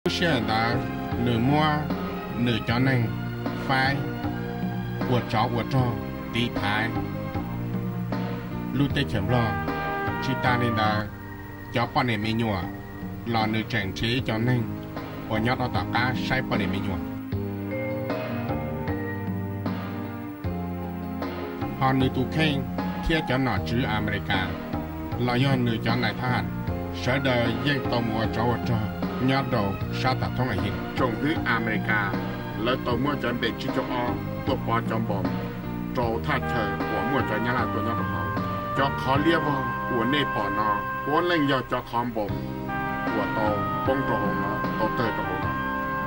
Lub sij hawm ntawd nws muab nws cov neeg faib ua tsov ua rog tiv thaiv lub teb chaws Nplog. Tsis tas li ntawd, cov poj niam me nyuam los nws tseem nrhiav ib co neeg uas nyob rau tom qab saib poj niam me nyuam. Ho nws tus kheej thiab cov nom tswv Amelikas los yog nws cov nais thab ham, sawv daws yeej tau mus ua tsov ua rog nyob rau sab tam thoob Axias. Tsoom hwb Amelikas lawv tau muab cov npe tsib caug ob tuaj pov cov npoos rau thaj chaw uas muaj cov Nyab Laj tuaj nyob rau hauv. Cov qhov liab vog uas nej pom no puav leej yog cov qhov npoos uas tau poob rau hauv no, tau tawg rau hauv no.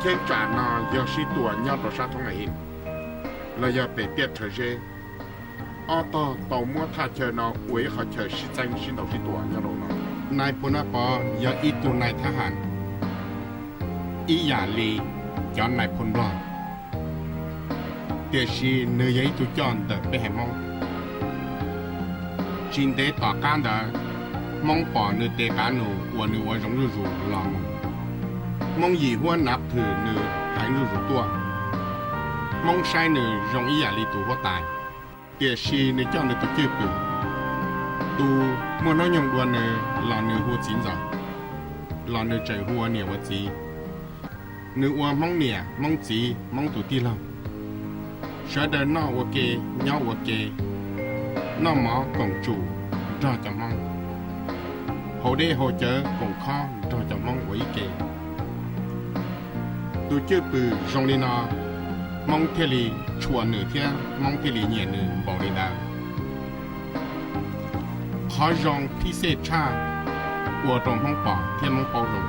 Cheeb tsam no yog sib tua nyob rau sab thoob Axias los yog pem tiaj rhawv zeb. Ob tog tau muab thaj chaw no ua ib qhov chaw sib txeeb sib ntaus sib tua nyob rau no. Nais phoo Nab Pov yog ib tug nais thab ham ib yam li cov nais phoo Nplog, tiam sis nws yog ib tug coj ntawm peb haiv Hmoob. Tsis ntev tom qab ntawd, Hmoob pom nws tes qav nus uas nws ua zoo zuj zus los mus. Hmoob yim huab nav thwm nws heev zuj zus tuaj. Hmoob saib nws zoo ib yam li tus huab tais, tiam sis nws coj nws tus cwj pwm, tus muaj hnub nyoog dua nws los nws hu txiv ntxawm, los nws tseem hu ua niam ua txiv. Nws ua Hmoob niam Hmoob txiv Hmoob tus tij laug. Sawv daws noj ua ke, nyob ua ke, noj mov koom tsum nrog cov Hmoob, haus dej haus cawv koom khob nrog cov Hmoob ua ib ke. Tus cwj pwm zoo li no, Hmoob thiaj li tshua nws thiab Hmoob thiaj li nyiam nws npaum li ntawd. Qhov zoo phib xej tshaj ua rau Hmoob pom thiab Hmoob paub zoo,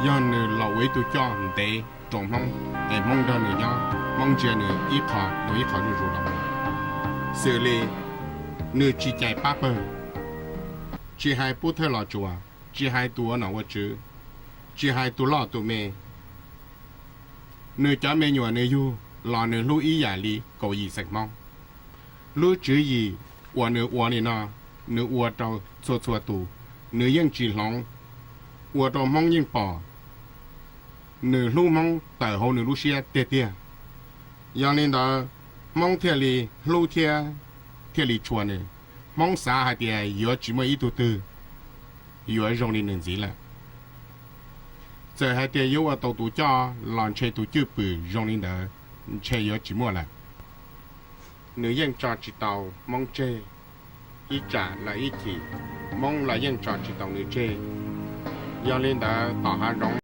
yog nws los ua ib tug coj ntev rau Hmoob, es Hmoob nrog nws nyob, Hmoob ntsia nws ib qho dua ib qho zuj zus los. Xws li nws tsis cais pab pawg, tsis hais pub thawj los tsuas, tsis hais tus ua nom ua tswv, tsis hais tus loj tus me, nws cov me nyuam nws yug los nws hlub ib yam li kaum yim xeem Hmoob. Lub tswv yim uas nws ua li no, nws ua rau txhua txhua tus, nws yeej tsis hloov, ua rau Hmoob yeej pom. Nws hlub Hmoob tawm hauv nws lub siab tiag tiag. Yog li ntawd, Hmoob thiaj li hlub thiab thiaj li tshua nws. Hmoob xav hais tias yuav tsis muaj ib tug twg yuav zoo li nws ntxiv lawm. Txawm hais tias yuav ua tau tus coj los ntshe tus cwj pwm zoo li ntawd ntshe yuav tsis muaj lawm. Nws yeej tso tsis tau Hmoob tseg, ib tsam los ib chim Hmoob los yeej tso tsis tau nws tseg. Yog li ntawd tom hav zoov